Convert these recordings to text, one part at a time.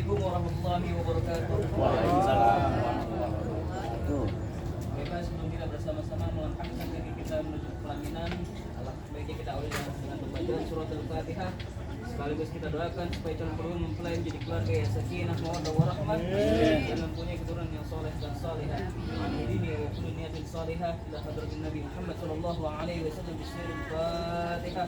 Assalamualaikum warahmatullahi wabarakatuh. Waalaikumsalam. Baiklah, sebelum kita bersama-sama melangkahkan kaki kita menuju pelaminan, alangkah baiknya kita awali dengan membaca surat Al-Fatihah. Sekaligus kita doakan supaya calon perempuan mempelai menjadi keluarga yang sakinah, mawaddah warahmah dan mempunyai keturunan yang soleh dan salihah. Ini wa kullu niyatin salihah ila hadratin Nabi Muhammad sallallahu alaihi wasallam bismillahir Fatihah.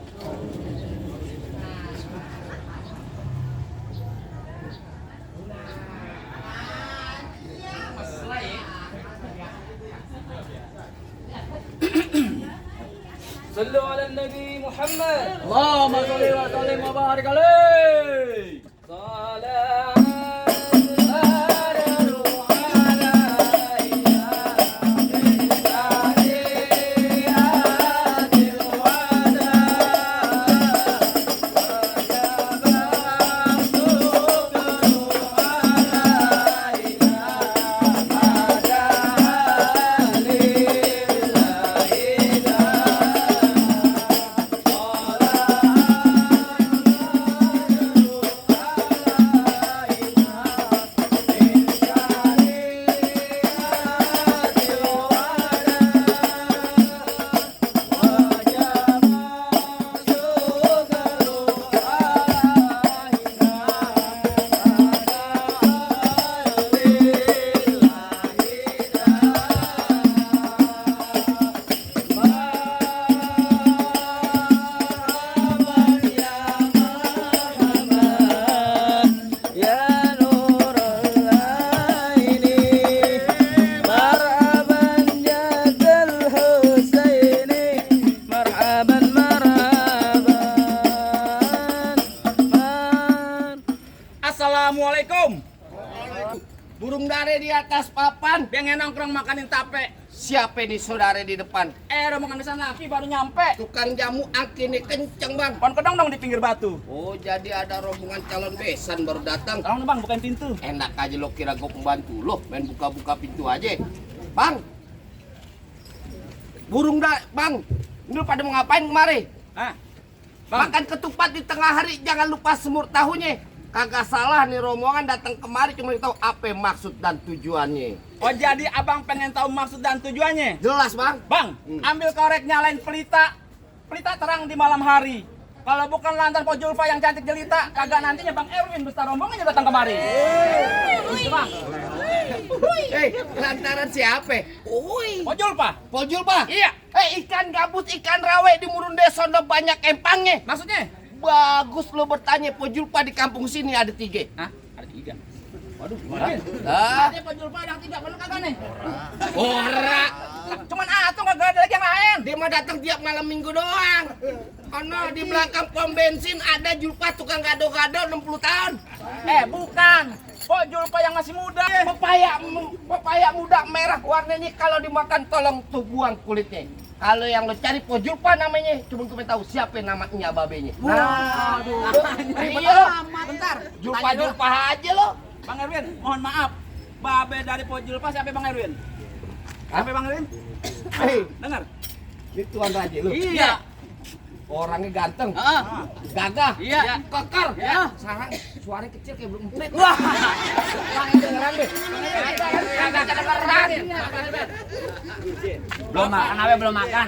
Sallu ala Nabi Muhammad. Allahumma sholli wa sallim wa barik alaihi. Salam. Assalamualaikum. Burung dare di atas papan, pengen nongkrong makanin tape. Siapa nih saudara di depan? Rombongan besan laki baru nyampe. Tukang jamu angkinnya kenceng bang. Pon kedong dong di pinggir batu. Oh jadi ada rombongan calon besan baru datang. Tolong dong bang, bukain pintu. Enak aja lo kira gue pembantu lo, main buka-buka pintu aja. Bang, burung bang, ini pada mau ngapain kemari? Hah? Bang, Makan ketupat di tengah hari, jangan lupa semur tahunya. Kagak salah nih rombongan datang kemari cuma tahu apa maksud dan tujuannya. oh jadi abang pengen tahu maksud dan tujuannya? Jelas bang? Bang, ambil korek nyalain pelita. Pelita terang di malam hari. Kalau bukan lantaran Po Julfa yang cantik jelita, kagak nantinya Bang Erwin beserta rombongannya datang kemari. Itu bang. Lantaran siapa? Uy. Po Julfa. Pojul pak? Iya. Ikan gabus, ikan rawe di Murun Desa udah banyak empangnya. Maksudnya? Bagus lo bertanya, Pojul pak di kampung sini ada 3. Hah? Ada 3. Waduh, gimana? Ah, Ada Po Julfa yang 3, bener kagak nih? ora. Cuman atong kagak ada lagi yang lain. Dia mah datang tiap malam minggu doang. Ono di belakang pom bensin ada Julpa tukang gado-gado 60 tahun. Bukan. Po Julfa yang masih muda. Pepaya muda merah warnanya kalau dimakan tolong tuh buang kulitnya. Kalau yang lo cari Po Julpa namanya, cuma gue tahu siapa namanya babenya. Waduh. Iya. Bentar. Julpa aja lo. Bang Erwin, mohon maaf. Babe dari Po Julfa siapa Bang Erwin? Siapa Bang Erwin? Dengar. Ini Tuan Raja lo. Iya. Orangnya ganteng, Ah. gagah, Iya. kekar, Iya. sarang suaranya kecil kayak belum emprit. Wah. Dengeran deh. Kagak kedengeran. Belum makan apa? Belum makan.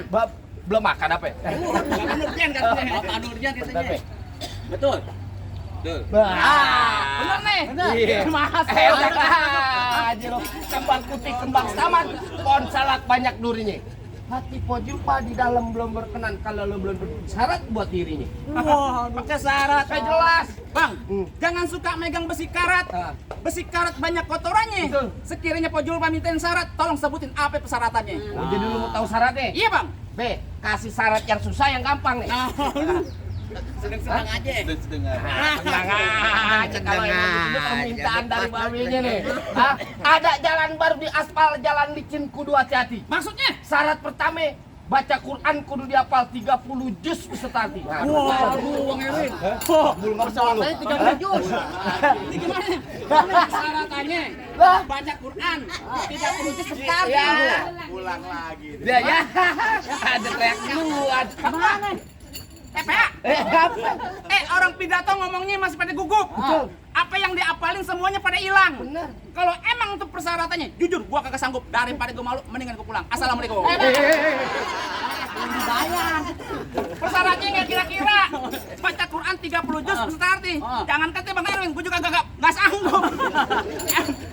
Belum makan apa? Bapak Nurjan katanya. Bapak Nurjan katanya. Betul. Betul. Benar nih. Iya. Mas. Aja lo, kembang putih, kembang taman, pohon salak banyak durinya. Hati Po Julpa di dalam belum berkenan kalau lo belum syarat buat dirinya. Wah, pakai syarat. Saya jelas. Bang, jangan suka megang besi karat. Ah. Besi karat banyak kotorannya. Betul. Sekiranya Po Julfa mintain syarat, tolong sebutin apa persyaratannya. Oh, jadi lu mau tahu syaratnya? Iya, Bang. B, kasih syarat yang susah yang gampang nih. Senang-senang aja. Tenang aja kalau emang itu permintaan dari babinya nih. Hah? Ada jalan baru di aspal, jalan licin kudu hati-hati. Maksudnya? Syarat pertama, baca Quran kudu dihafal 30 juz beserta hati. Waduh, Bang Erwin. Belum persyaratannya 30 juz. Ini gimana? Persyaratannya baca Quran 30 juz sekali. Ya. Pulang lagi. Ya. Ada teriak duluan. Gimana? PA. Apa? Orang pidato ngomongnya masih pada gugup. Betul. Apa yang diapa paling semuanya pada hilang. Bener. Kalau emang untuk persyaratannya, jujur gua kagak sanggup. Daripada gua malu, mendingan gua pulang. Assalamualaikum. Bayang. Persyaratannya nggak kira-kira baca Quran 30 juz beserta arti. Jangan kata Bang Erwin, gua juga kagak sanggup.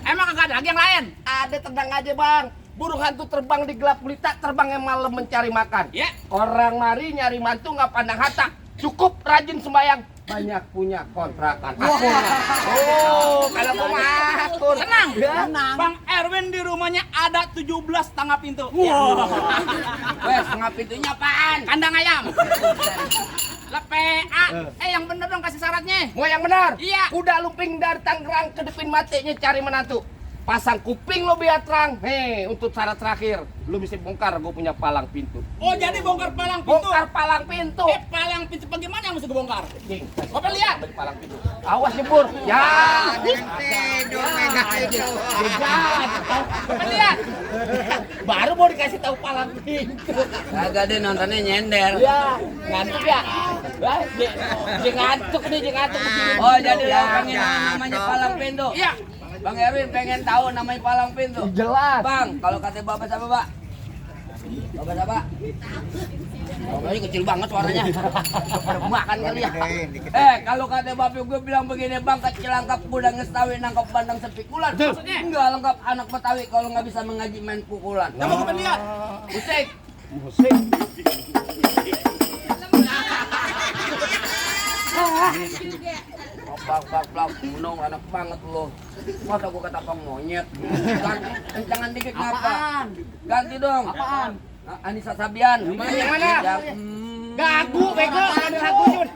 Emang kagak ada lagi yang lain? Ada, tenang aja bang. Burung hantu terbang di gelap gulita, terbang yang malam mencari makan. Ya. Orang mari nyari mantu nggak pandang harta, cukup rajin sembayang, banyak punya kontrakan. Oh, kalau mau ngatur. Tenang. Ya. Bang Erwin di rumahnya ada 17 tangga pintu. Wes, setengah pintunya apaan? Kandang ayam. Lepea. Yang bener dong kasih syaratnya. Mau yang benar? Iya. Kuda lumping dari Tangerang ke Depin Matinya cari menantu. Pasang kuping lo biar terang. Hei, untuk syarat terakhir, lo bisa bongkar gue punya palang pintu. Oh, jadi bongkar palang pintu. Bongkar palang pintu. Palang pintu bagaimana yang mesti gue bongkar? Cing, Gua pengen lihat. balik palang pintu. Awas nyebur. Ya. Gua pengen lihat. Baru mau dikasih tahu palang pintu. Kagak deh nontonnya nyender. Ya, ngantuk ya. Dia ngantuk nih, dia ngantuk begini. Oh, jadi lo pengen namanya palang pintu. Iya. Bang Erwin pengen tahu namanya palang pintu. Jelas. Bang, kalau kata Bapak siapa, Pak? Bapak siapa? Oh, ini kecil banget suaranya. Makan kali ya. Kalau kata Bapak gue bilang begini, Bang, kecil lengkap kuda ngestawi nangkap bandang sepikulan. Maksudnya? Enggak lengkap anak Betawi kalau nggak bisa mengaji main pukulan. Coba gue pengen lihat. Musik. Bak, menung anak banget lo. Masa gua kata pang monyet. Jangan dikit ngapa? Ganti dong. Apaan? Anissa Sabian. Yang mana? Gagu, bego. Ada lagu Jun.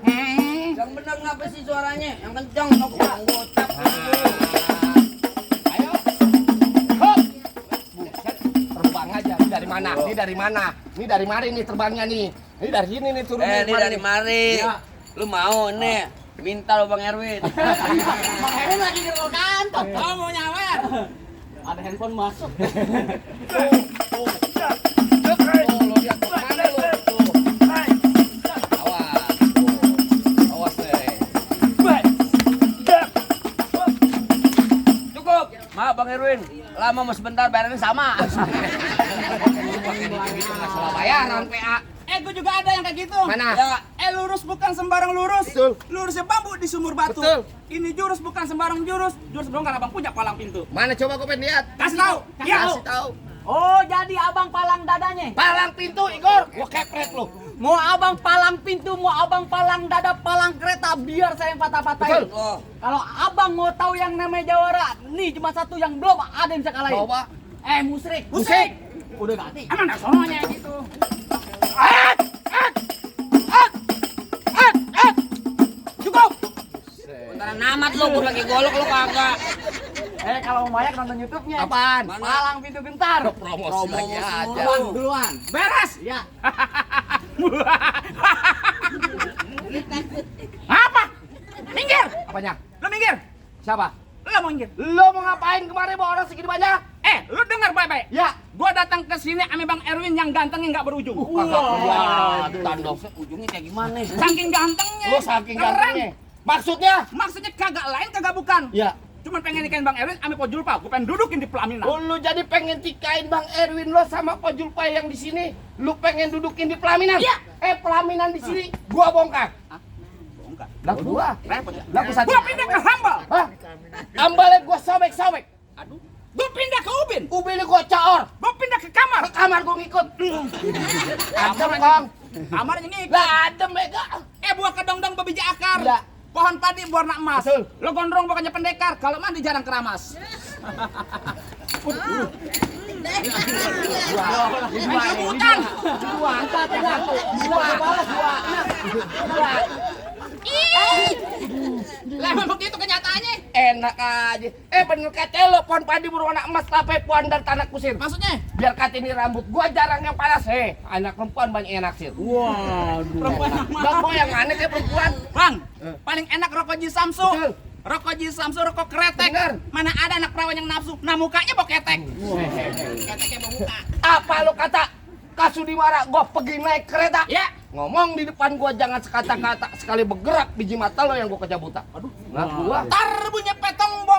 Yang benar ngapa sih suaranya? Yang kencang, yang gocap. Ayo. Hop. Buset, terbang aja. Ini dari mana? Ini dari mana? Ini dari mari nih terbangnya nih. Ini dari sini nih turun. Ini dari mari. Ya. Lu mau nih? Minta lo Bang Erwin. Bang Erwin lagi di ruang kantor. Oh, mau nyawer. Ada handphone masuk. Tuh, lo lihat kemana lo? Tuh. Awas. Tuh. Awas deh. Cukup. Maaf Bang Erwin. Lama mau sebentar bayarnya sama. Masalah bayaran PA. Gue juga ada yang kayak gitu. Mana? Ya, lurus bukan sembarang lurus. Betul. Lurusnya bambu di sumur batu. Betul. Ini jurus bukan sembarang jurus. Jurus bongkar abang punya palang pintu. Mana coba gue pengen lihat. Kasih tahu. Ya. Kasih tahu. Oh, jadi abang palang dadanya. Palang pintu Igor. Gua kepret lo. Mau abang palang pintu, mau abang palang dada, palang kereta, biar saya yang patah-patahin. Betul. Oh. Kalau abang mau tahu yang namanya jawara, nih cuma satu yang belum ada yang bisa kalahin. Coba. Musrik. Musik. Udah ganti. Emang ada sononya gitu. Cukup. Bentar amat lo, gue lagi golok lo kagak. Kalau mau banyak nonton YouTube-nya. Apaan? Mana? Palang pintu gentar. Promosi lagi aja. Duluan, duluan. Beres. Ya. Apa? Minggir. Apanya? Lu minggir. Siapa? Lu mau minggir. Lo mau ngapain kemarin bawa orang segini banyak? Lu dengar baik-baik. Ya. Gua datang ke sini sama Bang Erwin yang gantengnya nggak berujung. Kagak kelihatan dong. Ujungnya kayak gimana? Saking gantengnya. Lo saking Keren. gantengnya. Maksudnya? Maksudnya kagak lain kagak bukan. Ya. Cuman pengen nikahin Bang Erwin sama Pak Julpa. Gua pengen dudukin di pelaminan. Lu jadi pengen tikain Bang Erwin lo sama Pak Julpai yang di sini. Lu pengen dudukin di pelaminan? Iya. Pelaminan di sini gua bongkar. Bongkar. Lah gua. Repot ya. Lah gua Gua pindah ke Hambal. Hah? Ambalnya gua sobek-sobek. Aduh. Gua pindah ke Ubin. Ubinnya gua caor. Gua pindah ke kamar. Ke kamar gua ngikut. Adem Kang. Kamarnya ngikut. Lah adem mega. Buah kedong-dong berbiji akar. Iya. Pohon padi berwarna emas. Betul. Lo gondrong bukannya pendekar. Kalau mandi jarang keramas. Main sebutan. Gua angkat yang satu. Gua balas gua. Lah memang begitu kenyataannya. Enak aja. Bener kata lo pohon padi berwarna emas tapi puan dari tanah kusir. Maksudnya? Biar kata ini rambut gua jarang yang panas. Anak perempuan banyak enak sih. Perempuan yang Bang, kok yang aneh kayak perempuan? Bang, paling enak rokok Ji Samsu. Betul. Rokok Ji Samsu, rokok kretek. Bener. Mana ada anak perawan yang nafsu. Nah mukanya bau ketek. Keteknya bau muka. Apa lo kata? Kasudimara gua pergi naik kereta. Ya. Ngomong di depan gua jangan sekata-kata sekali bergerak biji mata lo yang gua kecabutan. Aduh, nah gua. Tar bunyi petong bom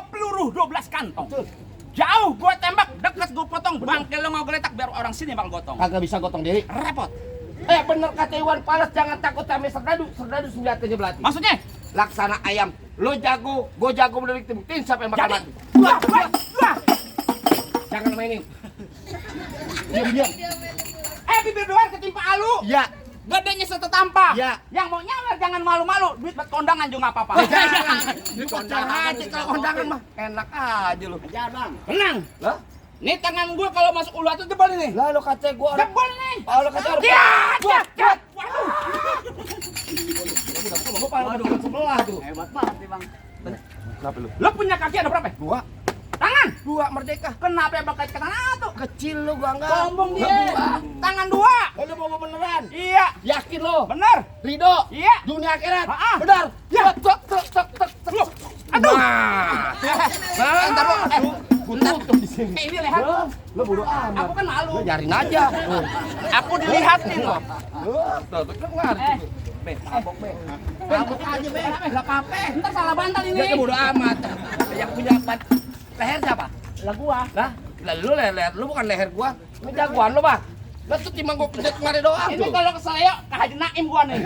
sini Bang gotong. Kagak bisa gotong diri. Repot. Bener kata Iwan Fals, jangan takut sama serdadu. Serdadu senjatanya belati. Maksudnya? Laksana ayam. Lo jago, gue jago bener dibuktiin siapa yang bakal Jadi, mati. wah. Jangan mainin. Diam. Bibir doang ketimpa alu. Ya. Gedenya setetampa. Ya. Yang mau nyawer jangan malu-malu. Duit buat kondangan juga nggak apa-apa. Di kondangan aja kalau kondangan mah enak aja lu. Ajar bang. Tenang. Lah, Nih tangan gue kalau masuk ulah tuh jebol ini. lah lo kata gua orang. Jebol nih. Oh, lo kata orang. Ya. Waduh. Gua paling sebelah tuh. Hebat banget nih bang. Kenapa lu? Lo punya kaki ada berapa? Dua. Tangan. Dua merdeka. Kenapa yang pakai ke tangan satu? Kecil lu gua enggak. Sombong dia. Dua. Tangan dua. Lu mau beneran? Iya. Yakin lo? Bener. Ridho. Iya. Dunia akhirat. Ha-ha. Benar. Ya. Tek. Aduh. Nah, Entar lo. Bentar tuh di sini. Ini lihat. Lo bodo amat. Aku kan malu. Lo nyarin aja. Aku dilihatin loh. Tuh, ngerti. Be, tabok be. Tabok aja be. Enggak apa-apa. Entar salah bantal ini. Dia bodo amat. Yang punya leher siapa? Lah gua. Lah, lu leher lu bukan leher gua. Ini jagoan lu, Bang. Lah tuh timbang gua pencet kemarin doang Ini tuh. kalau keseleo ke Haji Naim gua nih.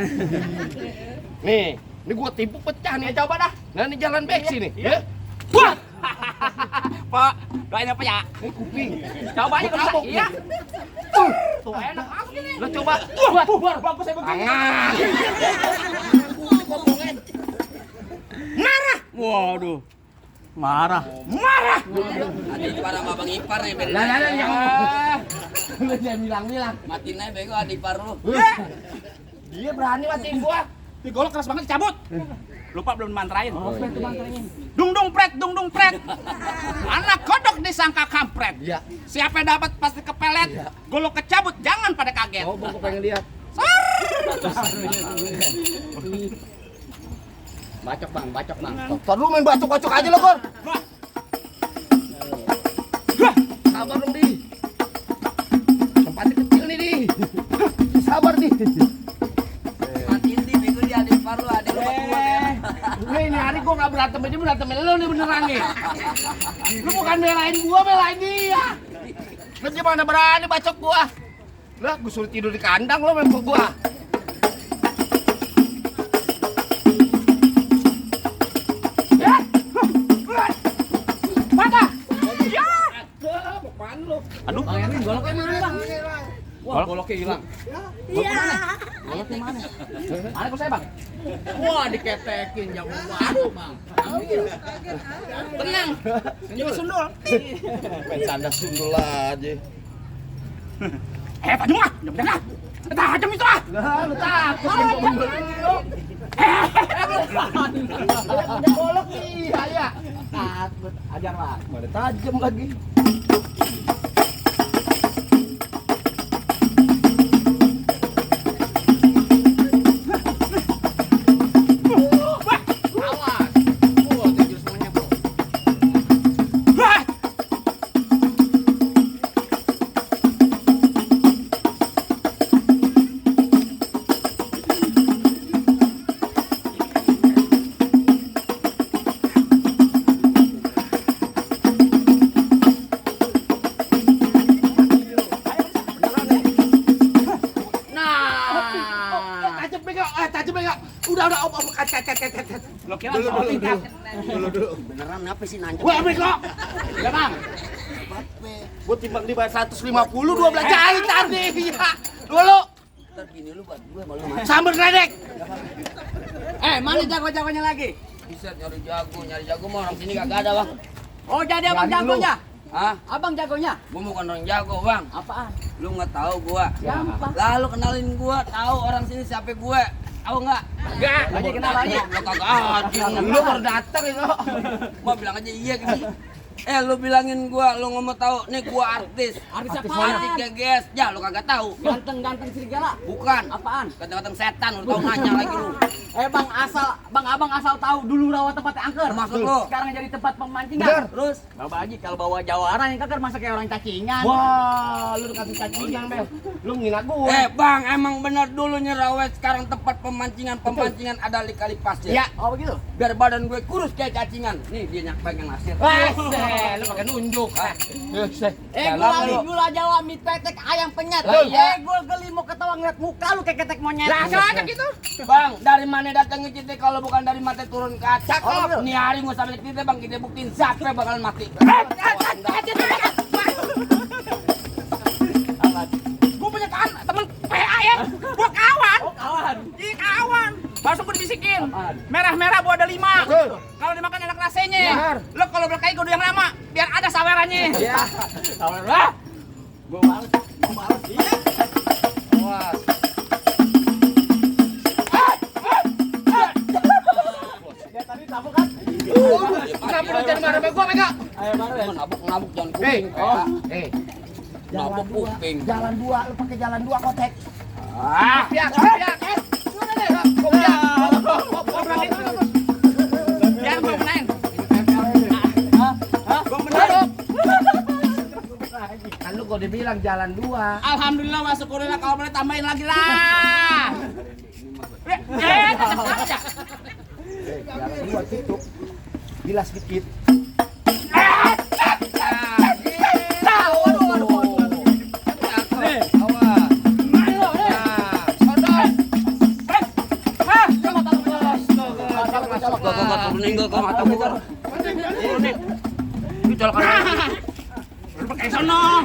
Ini gua tipu pecah nih. Ya coba dah. Nah, ini jalan beksi nih. Iya. Ya. Wah. Pak, doain apa ya? Ini kuping. Coba aja kalau Tabok bisa. Iya. Tuh, Tuh enak langsung ini. lu coba. Wah, bagus saya begini. Tangan. Marah. Waduh. Marah. Marah. Adik ipar sama bang ipar nih beda. Lah yang lu jangan bilang-bilang. Matiin aja bego adik ipar lu. Dia berani matiin gua. Di golok keras banget cabut. Lupa belum mantrain. Dung dung pret. Anak kodok disangka kampret. Iya. Siapa yang dapat pasti kepelet. Golok kecabut jangan pada kaget. Oh, gua pengen lihat. Bacok bang. Tar lu main bacok-bacok aja lo, Kor. Sabar dong, Di. Tempatnya kecil nih, Di. Sabar, Di. Matiin di bego di adik ipar lu adik lu berdua ya. Ini hari gua gak berantem aja, berantem lu nih beneran nih. Lu bukan belain gua, belain dia. Lu gimana berani bacok gua? Lah, gua suruh tidur di kandang lo main pukul gua. Patah. Ya. Apaan lu? Aduh. Bang Erwin goloknya mana bang? Wah, goloknya hilang. Iya. Goloknya mana? Mana kok saya, Bang? Wah, diketekin jam. Aduh, Bang. Tenang. Jadi sundul. Main sanda sundul aja. Pak Jumah, jangan. Tajam itu ah. Lah, lu takut yang pembeli lu. Ada golok nih, ya. Takut. Ajar, Bang. Mana tajam lagi. Awas. Jurus semuanya bro. Wah. Tajam enggak? Udah, Lo kira soal tingkat. Beneran apa sih nancep? Wah, bego. Ya, Bang. Gua timbang di bawah 150, 12 jahit tadi. Ya. Dulu. Ntar bini lu buat gue malu mati. Sambar gledek. Mana jago-jagonya lagi? Bisa nyari jago mah orang sini kagak ada bang. Oh, jadi abang Jadi lu. jagonya? Hah? Abang jagonya? Gua bukan orang jago bang. Apaan? Lu nggak tahu gua. Siapa? Lalu kenalin gua, tahu orang sini siapa gua. Tahu nggak? Enggak. Aja kenal aja. Lu kagak ada. Lu baru datang itu. Gua bilang aja iya gitu. Lu bilangin gua, lu ngomong tahu, nih gua artis. Artis apa? Artis GGS. Ya lu kagak tahu. Ganteng-ganteng serigala. Bukan. Apaan? Kadang-kadang setan, lu tahu nanya lagi lu. Bang abang asal tahu dulu rawa tempatnya angker. Termasuk lu. Sekarang jadi tempat pemancingan. Bener. Terus Bapak Haji kalau bawa jawara yang kakak masa kayak orang cacingan. Wah, lu kasih cacingan, Bel. Lu ngina gua. bang, emang bener dulu Nyerawet sekarang tempat pemancingan ada kali pasir. Ya. Oh begitu. Biar badan gue kurus kayak cacingan. Nih dia pegang nasir. Asik. Lu pakai nunjuk. Gula Jawa mie tetek ayam penyet. Gua geli mau ketawa ngeliat muka lu kayak ketek monyet. Langsung aja gitu. Bang, dari mana datangnya kita kalau bukan dari mata turun ke atas? Nih hari nggak sampai kita bang, kita buktiin siapa yang bakalan mati. Gua punya temen PA ya. Gua kawan. Iya kawan. Langsung gua dibisikin. Merah-merah gua ada 5. Kalau dimakan enak rasanya. Lo kalau berkait kudu yang lama biar ada sawerannya. Iya. Sawer lah. Gua males. Iya. Awas. Kenapa lu jadi marah sama gua, Mega? Nabuk jangan kuping. Nabuk kuping. Jalan 2, lu pakai jalan 2 kotek. Ya. Biar gua menang. Kan lu gua dibilang jalan 2. Alhamdulillah masuk kurila kalau boleh tambahin lagi lah. Jalan 2 tutup. Bilas dikit. Turunin gua mata gua. Turunin. Lu colokan. Pakai sono.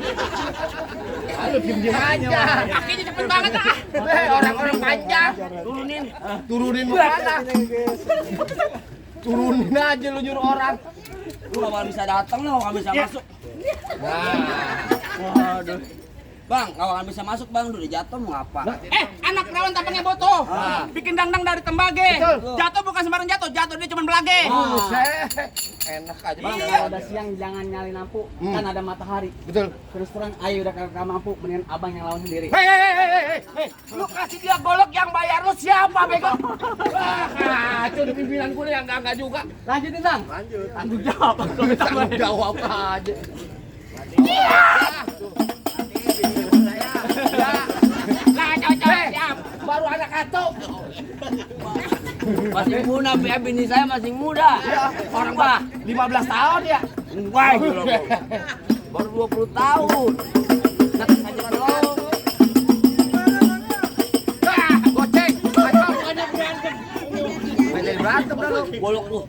Ayo diem aja. Kakinya cepet banget ah. Orang-orang panjang. Turunin lu mana? Turunin aja lu nyuruh orang. Lu gak bisa datang lu, gak bisa masuk. Waduh. Bang, gak bisa masuk bang, udah jatuh mau apa? Anak perawan tampangnya boto. Bikin dangdang dari tembage. Jatuh bukan sembarang jatuh dia cuma belage. Enak aja. Bang, kalau udah siang jangan nyalain lampu, kan ada matahari. Betul. Terus terang, ayo udah kagak mampu, mendingan abang yang lawan sendiri. Hei, lu kasih dia golok yang bayar lu siapa, bego? Itu di pimpinan gue yang enggak juga. Lanjutin bang. Tanggung jawab. Tanggung jawab aja. Lah cocok siap. Baru anak satu. Masih muda, bini saya masih muda. Orang bah 15 tahun ya. Wah, baru 20 tahun. Datang saja dong. Goceng. Main jadi berantem dah lu. Golok lu.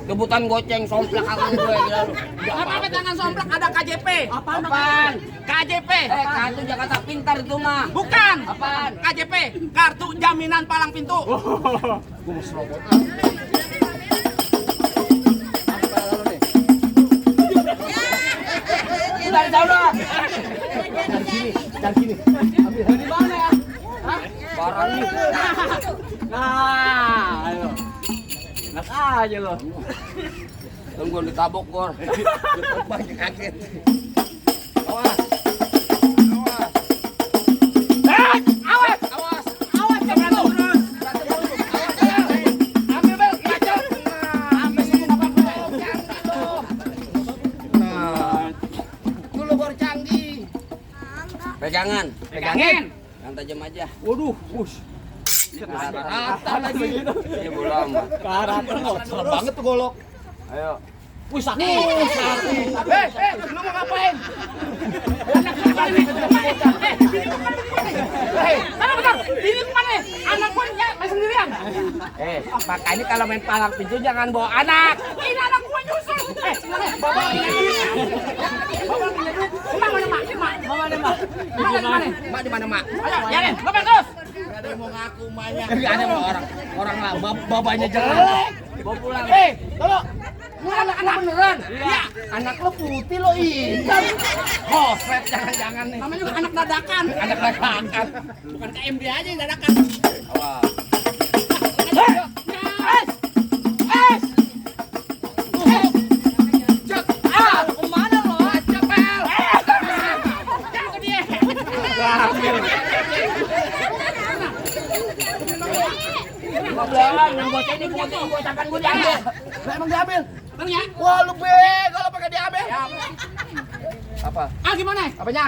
Kebutan goceng somplak akan gue gila lu. Apa tangan somplak ada KJP? Apaan? KJP. Kartu Jakarta Pintar itu mah. Bukan. Apaan? KJP, kartu jaminan palang pintu. Gue mau serobot. Dari sana. Dari sini. Ambil. Di mana ya? Barang nih. Nah, ayo. Enak aja lo. Tunggu ditabok gor. Banyak kaget. Awas jangan turun. Ambil bel, baca. Sampai sini enggak apa-apa. Dulu baru canggih. Pegangan. Pegangin. Yang tajam aja. Waduh, push. Rata lagi. Ini bola amat. Serem banget tuh golok. Ayo. Wih, sakit. Lu mau ngapain? Ini kemana? Anak gua main sendirian. Makanya kalau main palang pintu jangan bawa anak. Ini anak gua nyusul. Bawa ini. Bawa ini. Mana? Mak di mana, Mak? Ayo, jalan. Bapak terus. Enggak ada yang mau ngaku emaknya. Enggak ada orang lah babanya jelek. Bawa pulang. Tolong. Lu anak-anak beneran? Iya. Anak lo putih lo hitam. Koslet jangan-jangan nih. Namanya juga anak dadakan. Anak dadakan. Bukan KMD aja yang dadakan. Awas. Kemana lo? Cepel. Jangan ke dia. Yang bocah ini putih, bocakan gue diambil. Emang diambil? Bang ya. Wah lu bego lo pakai diambil. Apa? Gimana? Apanya?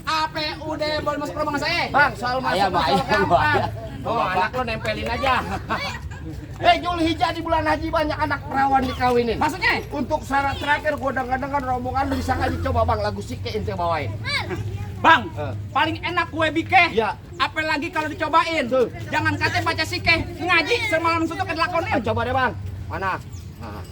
Apa udah boleh masuk rombongan saya? Bang, soal masuk Ayam, soal ayam, gampang. ayam. Oh, anak lo nempelin aja. Julhijjah di bulan haji banyak anak perawan dikawinin. Maksudnya? Untuk syarat terakhir gua dengar rombongan lu bisa ngaji coba bang lagu Sike ente bawain. Bang, Eh. paling enak kue bike. Iya. Apalagi kalau dicobain. Tuh. Jangan kate baca sikeh, ngaji semalam suntuk dilakonin. Coba deh bang. Mana? Nah.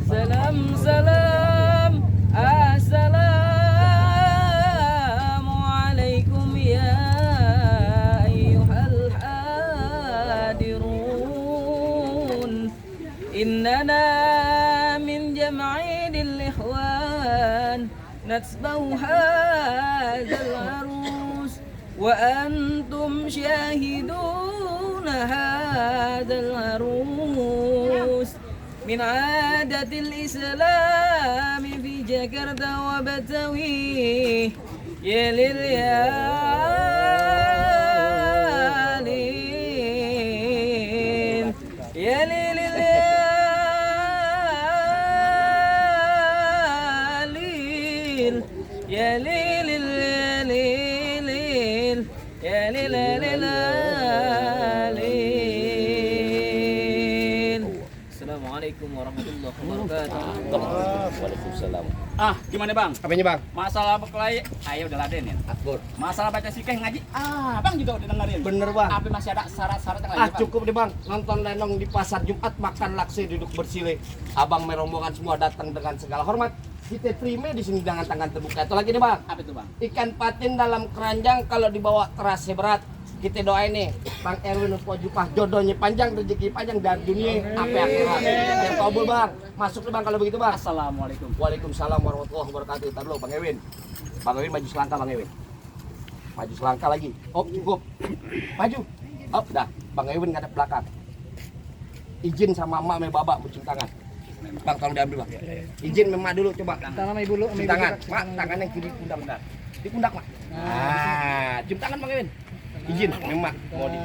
Salam salam, assalamualaikum ya ayyuhal hadirun. Innana min jam'idil ikhwan natsbau hadzal arus wa antum syahiduna hadzal arus. من عادة الإسلام في جاكرتا وبتويه يا لليالين يا لليالين يا لليالين يا لليالين. Assalamualaikum warahmatullahi wabarakatuh. Waalaikumsalam. Ah, gimana bang? Apanya bang? Masalah berkelahi, ayo udah laden ya. Akur. Masalah baca sikeh ngaji, bang juga udah dengerin. Bener bang. Tapi masih ada syarat-syarat yang lain bang. Cukup deh bang, nonton lenong di pasar Jumat, makan lakse, duduk bersile. Abang merombongan semua datang dengan segala hormat. Kita terima di sini dengan tangan terbuka. Itu lagi nih bang. Apa itu bang? Ikan patin dalam keranjang kalau dibawa terasa berat. Kita doain nih, Bang Erwin Upojupah jodohnya panjang, rezeki panjang dari dunia sampai akhirat. Yang kabul bang, masuk nih bang kalau begitu bang. Assalamualaikum. Waalaikumsalam warahmatullahi wabarakatuh. Ntar dulu Bang Erwin. Bang Erwin maju selangkah Bang Erwin. Maju selangkah lagi. Oh cukup. Maju. Oh dah. Bang Erwin ngadep belakang. Izin sama emak sama babak cium tangan. Bang tolong diambil bang. Izin sama emak dulu coba. Tangan sama ibu lu, Cium tangan. Mak tangan yang kiri pundak bentar. Di pundak mak. Nah, cium tangan Bang Erwin. Izin sama emak mau di